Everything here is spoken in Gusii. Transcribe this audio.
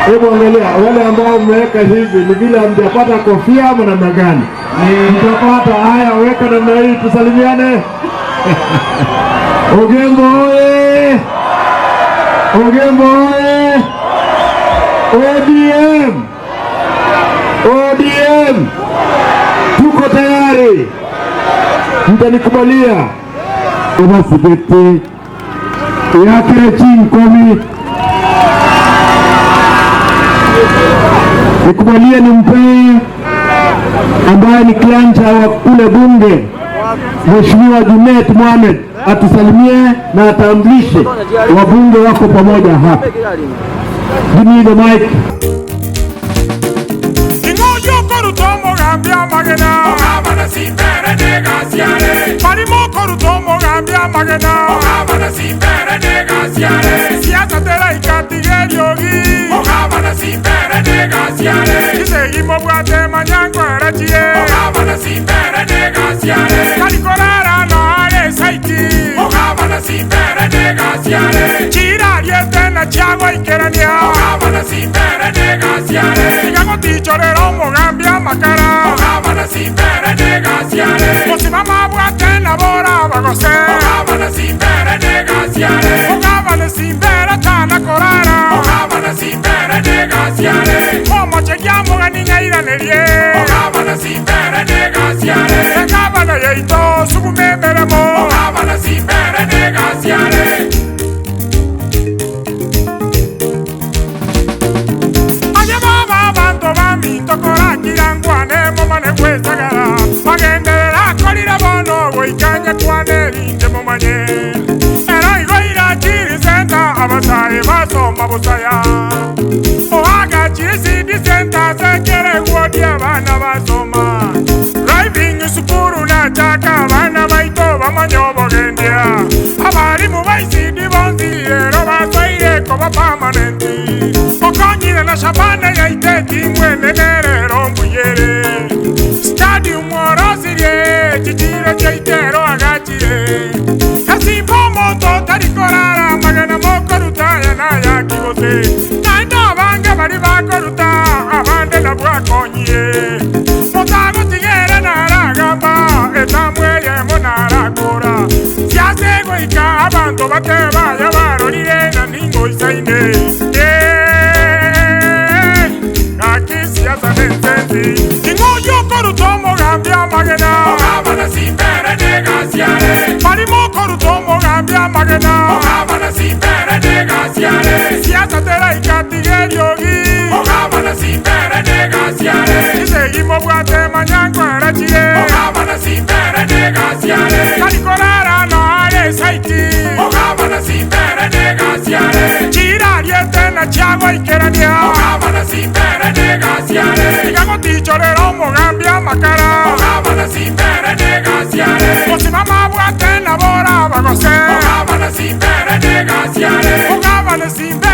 Hebu angalia wale ambao mmeweka hivi, ni vile hamjapata kofia ama namna gani? Mtapata. Haya, weka namna hii, tusalimiane. Ogembo oye! Ogembo oye! ODM! ODM! Tuko tayari, mtanikubalia obasigete yakire chinkomi nikubalie nimpee ambaye ni klanja wa kule bunge Mheshimiwa Junet Mohamed atusalimie na atambulishe wabunge wako pamoja hapa. Give me the mic. Ing'oyo okoruta omogambi amagena Ogabana simbere negasiare Marimo okoruta omogambi amagena Ogabana simbere negasiare Siasa teraika tiga eriogi Ogabana simbere negasiare Chisegi mobwate manyango erachie Ogabana simbere negasiare Tari korara noare saiti Ogabana simbere negasiare Chirariete na chiagoikerania Ogabana simbere negasiare Tiga gotichorera omogambi amakara Ogabana simbere negasiare Mosimama bwate nabora bagose Ogabana simbere negasiare Ogabane simbera tana korara Ogabana simbere negasiare Omochegia omogani ng'airanerie Ogabana simbere negasiare Egabana yaito sugume emeremo Ogabana simbere negasiare Aye baba abanto baminto korakira nkwane momane gwesagara magenderera akorire bono goikanya kwane erinde momanye ero igo irachiri senta abasae basoma bosaya oagachiri sidi senta sekere gwodi abana basoma driving sukuru nachaka abana baito bamanye obogendia abarimu baisidi bonsi ero basoire koba permanent okonyire na shabana yaiteti mwene nerero mbuyere stadium orosirie chichiro chiaitero agachire esimba omonto tari korara magena mokoruta aya nayakigose naende abange bari bakoruta abande nabwakonyie motagotigere naragamba etamweyemo narakora siase goika abanto batebaya barorire na ningoisaine gaki siasa nensensi ing'oyo okoruta omogambi amagena Ogabana simbere negasiare marimo okoruta omogambi amagena Ogabana simbere negasiare siasa teraika tiga eriogi Ogabana simbere negasiare chisegi mobwate manyango erachire Ogabana simbere negasiare tari korara noare saiti Ogabana simbere negasiare chirariete na chiagoikerania Ogabana simbere negasiare tiga gotichorera omogambi amakara Ogabana simbere negasiare mosimama bwate nabora bagose Ogabana simbere negasiare ogabane simbe.